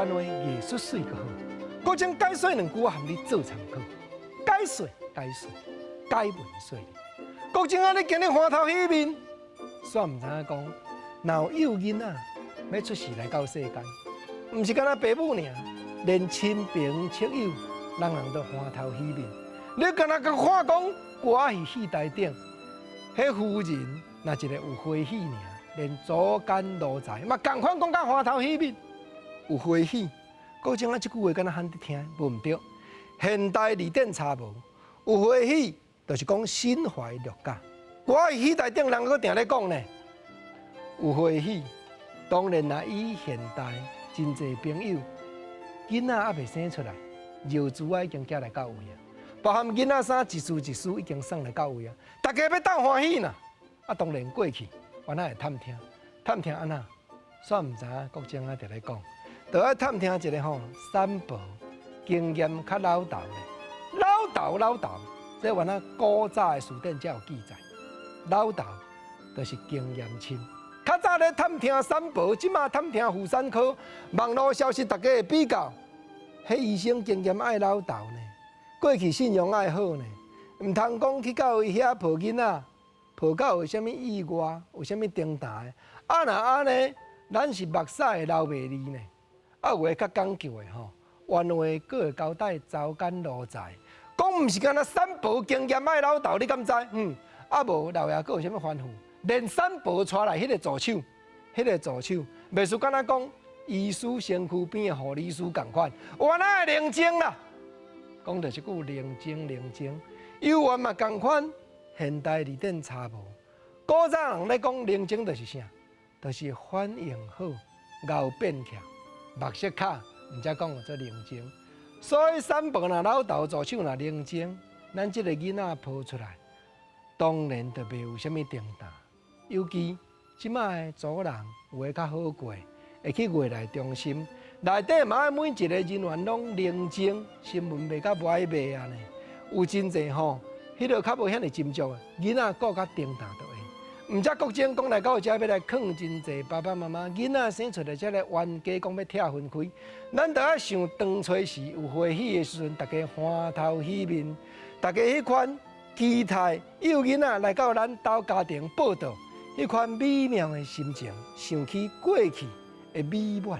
原話藝術媠閣好。國政解說兩句，我含你做參考。解說解說解文說理。國政啊，你今日歡頭喜面，煞毋知影講，若有幼囡仔欲出世來到世間，毋是干焦爸母爾，連親朋戚友，人人都歡頭喜面。你敢若共看講歌仔戲戲台頂，彼夫人若一个有歡喜爾，連祖間奴才嘛仝款講甲歡頭喜面，有歡喜。國政啊，這句話敢若罕得聽，無毋對。現代字典查無，有歡喜，就是講心懷樂感。歌仔戲戲台頂人閣定咧講呢，有歡喜。當然啦，以現代真濟朋友，囡仔猶未生出來，尿珠仔已經寄來到位啊，包含囡仔衫一絲一絲已經送來到位啊，大家欲鬥歡喜啦。啊，當然過去原來會探聽，探聽按怎？煞毋知影國政啊，佇咧講，著愛探聽一个吼三婆經驗較老道的，老道老道，這原來古早的辭典才有記載，老道就是經驗深。較早咧探聽產婆，這馬探聽婦產科，網路消息大家會比較，彼醫生經驗愛老道呢，過去信用愛好呢，毋通講去到伊遐抱囡仔，抱到有啥物意外，有啥物重大的，啊若按呢，咱是目屎會流袂離呢。啊有的較講究的吼，原話閣會交代走間奴才，講毋是干焦產婆經驗愛老道，你敢知？嗯，啊無老爺閣有啥物吩咐？連產婆帶來彼个助手，彼个助手，袂輸敢若講醫師身軀邊的護理師仝款，原來會寧靜啦。講著這句寧靜寧靜，猶原嘛仝款，現代字典查無。古早人咧講寧靜就是啥？就是反應好，𠢕變起，目色卡，毋才講做寧靜。所以產婆若老豆助手若寧靜，咱這个囡仔抱出來，當然就袂有啥物重擔。尤其這擺的祖人有的較好過，會去月內中心內底嘛愛每一個人員攏寧靜，新聞賣甲無愛賣啊呢。有真濟吼，彼个較無遐爾斟酌，囡仔顧較重擔就會。毋才國政講來到遮欲來勸真濟爸爸媽媽，囡仔生出來才來冤家講欲拆分開，咱著愛想當初時有歡喜的時陣，大家歡頭喜面，大家彼款期待幼囡仔來到咱兜家庭報到。彼款美妙的心情，想起過去的美滿。